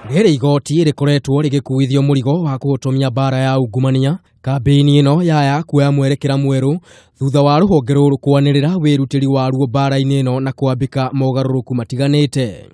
Rĩrĩ igoti rĩkoretwo rĩgĩkuithio mũrigo wa kũhotomia mbara ya ungumania, kambĩini ĩno yaya kuoya mwerekera mwerũ thutha wa rũhonge rũrũ kwanĩrĩra wĩrutĩri waruo mbara-inĩ ĩno na kwambĩka mogarũrũku matiganĩte.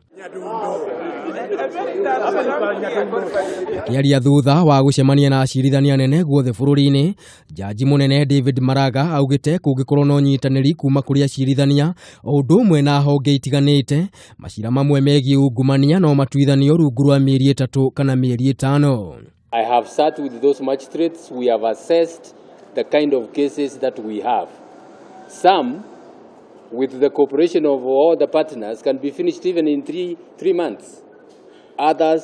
Akĩaria thutha wa gũcemania na acirithania anene guothe bũrũri-inĩ, Jaji mũnene David Maraga augĩte kũngĩkorwo na ũnyitanĩri kuma kũrĩ acirithania o ũndũ ũmwe na honge itiganĩte, macira mamwe megiĩ ungumania no matuithanio rungu rwa mĩeri 3 kana mĩeri 5. I have sat with those magistrates. We have assessed the kind of cases that we have. Some, with the cooperation of all the partners, can be finished even in 3 months. Others,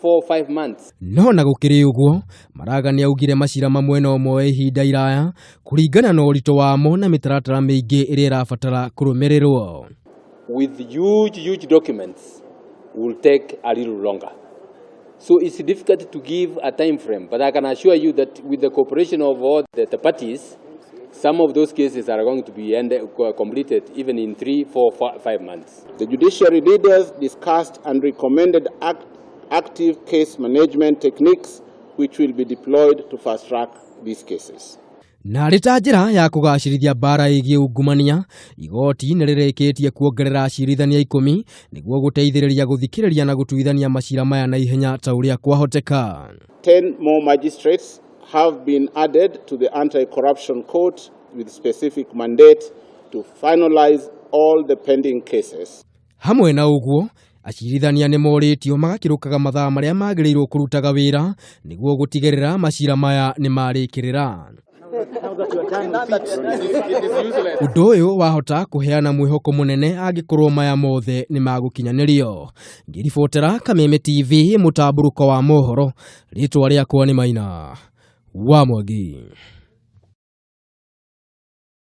4, 5 months. No na gũkĩrĩ ũguo, Maraga nĩ augire macira mamwe no moe ihinda iraya kũringana na ũritũ wamo na mĩtaratara mĩingĩ ĩrĩa ĩrabatara kũrũmĩrĩrwo. With huge, huge documents, will take a little longer. So it's difficult to give a time frame, but I can assure you that with the cooperation of all the parties, some of those cases are going to be completed even in 3, 4, 5 months. The judiciary leaders discussed and recommended active case management techniques which will be deployed to fast track these cases. Na arĩ ta njĩra ya kũgacĩrithia mbara ĩgiĩ ungumania, igoti nĩ rĩrĩkĩtie kuongerera acirithania 10 nĩguo gũteithĩrĩria gũthikĩrĩria na gũtuithania macira maya na ihenya ta ũrĩa kwahoteka. 10 more magistrates have been added to the Anti-Corruption Court with specific mandate to finalize all the pending cases. Hamwe na ũguo, acirithania nĩ morĩtio magakĩrũkaga mathaa marĩa magĩrĩirwo kũrutaga wĩra nĩguo gũtigĩrĩra macira maya nĩ marĩkĩrĩra. Ũndũ ũyũ wahota kũheana mwĩhoko mũnene angĩkorwo maya mothe nĩ magũkinyanĩrio. Ngĩribotera Kameme TV mũtambũrũko wa mohoro, rĩtwa rĩakwa nĩ Maina wa Mwangi.